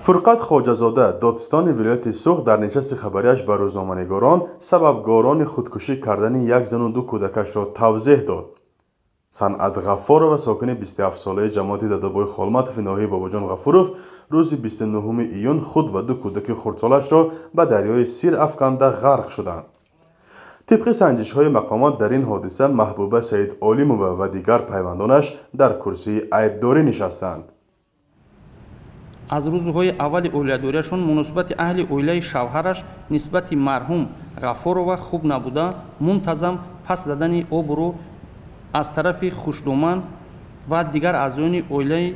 Фурқат Хоҷазода, додситони вилояти Суғд, дар нишасти хабарияш ба рӯзноманигорон сабабгорони худкушӣ кардани як зану ду кӯдакашро тавзеҳ дод. Санъат Ғаффорова, сокини 27-солаи ҷамоати Дадобои Холматови ноҳияи Бобоҷон Ғафуров, рӯзи 29 июн худ ва ду кӯдаки хурдсолашро ба дарёи Сир афканда ғарқ шуданд. Тибқи санҷишҳои мақомот, дар ин ҳодиса Маҳбуба Саидолимова ва дигар пайвандонаш дар курсии айбдорӣ нишастанд. Аз рӯзҳои аввали оиладориашон муносибати аҳли оилаи шавҳараш нисбати марҳум Ғаффорова хуб набуда, мунтазам пас задани обрӯ аз тарафи хушдоман ва дигар аъзоёни оилаи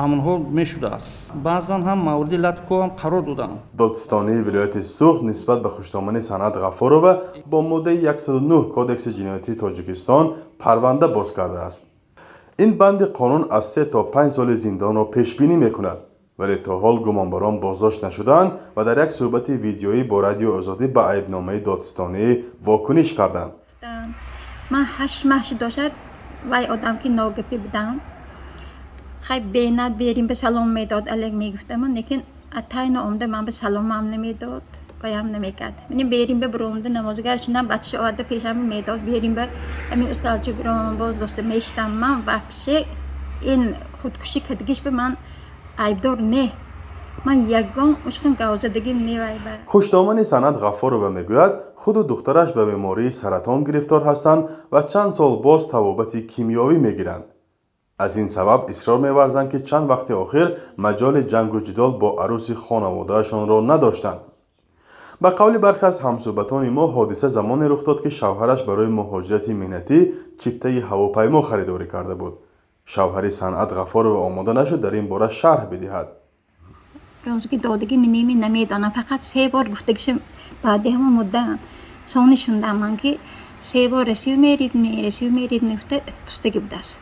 амнҳо мешудааст. Баъзан ҳам мавриди латукӯб қарор доданд. Додситонии вилояти Суғд нисбат ба хушдомани Санъат Ғаффорова бо моддаи 109 Кодекси ҷиноятии Тоҷикистон парванда боз кардааст. Ин банди қонун аз 3 то 5 соли зиндонро пешбинӣ мекунад, вале то ҳол гумонбарон боздошт нашудаанд ва дар як суҳбати видеоӣ бо Радиои Озодӣ ба айбномаи додситонӣ вокуниш карданд. Ман 8 маҳ шудошад, вай одам ки ногапӣ будам. Хай, бенад берим ба салом медод, алек мегуфтаму, лекин атайно омда ман ба саломам намедод, ваям намекард. Берим ба биромда намозгар шунам, бача оварда пешам медод, берим ба ҳамин усталчи биром, боз доста мешитам. Ман вообще ин худкушӣ кардагиш ба ман айбдор не, ман ягон ушқин гавзадагим не вай ба. Хушдомани Санъат Ғаффорова мегӯяд, худу духтараш ба бемории саратон гирифтор ҳастанд ва чанд сол боз табобати кимиёвӣ мегиранд. Аз ин сабаб исрор меварзанд, ки чанд вақти охир маҷоли ҷангу ҷидол бо арӯси хонаводаашонро надоштанд. Ба қавли бархе аз ҳамсӯҳбатони мо, ҳодиса замоне рух дод, ки шавҳараш барои муҳоҷирати меҳнатӣ чиптаи ҳавопаймо харидорӣ карда буд. Шавҳари Санъат Ғаффорова омода нашуд дар ин бора шарҳ бидиҳад. Розги додагӣ минеми намедонам, фақат се бор гуфтагишам. Баъди ҳамон мудда сони шундам ман, ки се бор «Россию меридми, Россию меридми» гуфта пустагӣ будааст.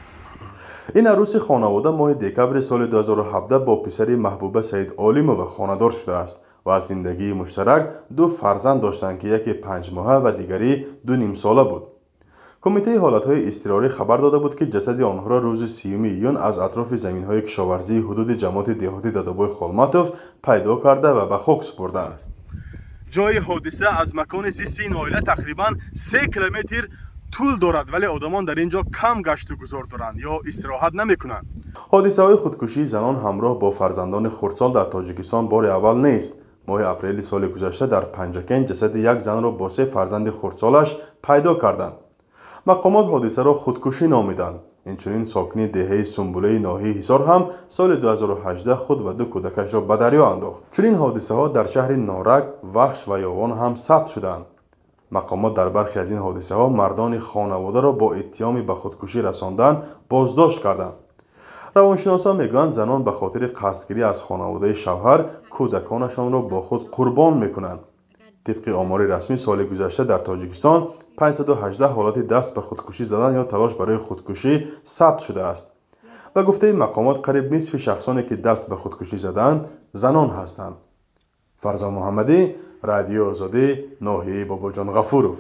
Ин арӯси хонавода моҳи декабри соли 2017 бо писари Маҳбуба Саидолимова хонадор шудааст ва аз зиндагии муштарак ду фарзанд доштанд, ки яке 5-моҳа ва дигарӣ 2,5 сола буд. Кумитаи ҳолатҳои изтирорӣ хабар дода буд, ки ҷасади онҳоро рӯзи 30 июн аз атрофи заминҳои кишоварзии ҳудуди ҷамоати деҳоти Дадобои Холматов пайдо карда ва ба хок супурданд. Ҷои ҳодиса аз макони зисти ин оила тақрибан 3 километр тӯл дорад, вале одамон дар ин ҷо кам гашту гузор доранд ё истироҳат намекунанд. Ҳодисаҳои худкушии занон ҳамроҳ бо фарзандони хурдсол дар Тоҷикистон бори аввал нест. Моҳи апрели соли гузашта дар Панҷакент ҷасади як занро бо се фарзанди хурдсолаш пайдо карданд. Мақомот ҳодисаро худкушӣ номиданд. Инчунин сокини деҳаи Сумбулаи ноҳияи Ҳисор ҳам соли 2018 худ ва ду кӯдакашро ба дарё андохт. Чунин ҳодисаҳо дар шаҳри Норак, Вахш ва Ёвон ҳам сабт шуданд. Мақомот дар бархе аз ин ҳодисаҳо мардони хонаводаро бо иттиҳоми ба худкушӣ расондан боздошт карданд. Равоншиносон мегӯянд, занон ба хотири қасдгирӣ аз хонаводаи шавҳар кӯдаконашонро бо худ қурбон мекунанд. Тибқи омори расмӣ, соли гузашта дар Тоҷикистон 518 ҳолати даст ба худкушӣ задан ё талош барои худкушӣ сабт шудааст. Ба гуфтаи мақомот, қариб нисфи шахсоне, ки даст ба худкушӣ задаанд, занон ҳастанд. Фарзон Муҳаммадӣ, Радиои Озодӣ, ноҳияи Бобоҷон Ғафуров.